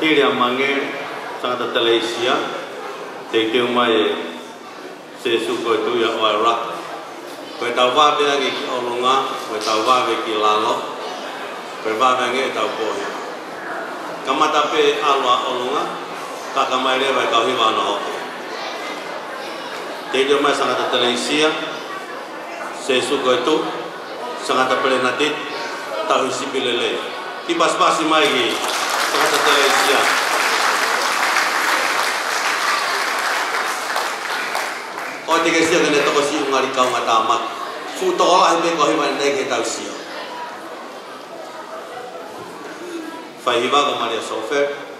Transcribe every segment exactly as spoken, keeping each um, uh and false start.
Hili a Mangele, Sangata Teleisia, teuteu mai ʻe Sēsū ko e Tuʻi ʻa ʻOairaka. Ko ʻetau vave ange ki ʻolunga, ko ʻetau vave ki lalo, ko e vave ange ʻetau pōhiva. Kamata pē ʻalu ʻa ʻolunga, ka ka mai leva e kau hiva ʻo hoko. Teuteu mai Sangata Teleisia, Sēsū ko e Tuʻi, Sangata Pelenatiti, Tauhi Sipi Lelei. Kiʻi pasipasi mai ki Sangata Teleisia. ʻOua te ke sio ki heʻene tokosiʻi ngali kaungātāmaki. Fuʻu tokolahi pē ko e hiva ʻanenai ke tau sio. Fai hiva ko Malia Sofia.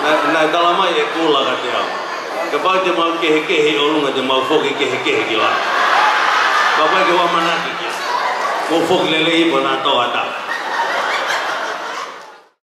Naʻe, naʻe tala mai ʻe Kula kiate au, kapau te mau kehekehe ʻi ʻolunga, te mau foki kehekehe ki lalo. Kapau ke ʻoua ʻamanaki ki ai. Mou foki lelei pea na toʻata.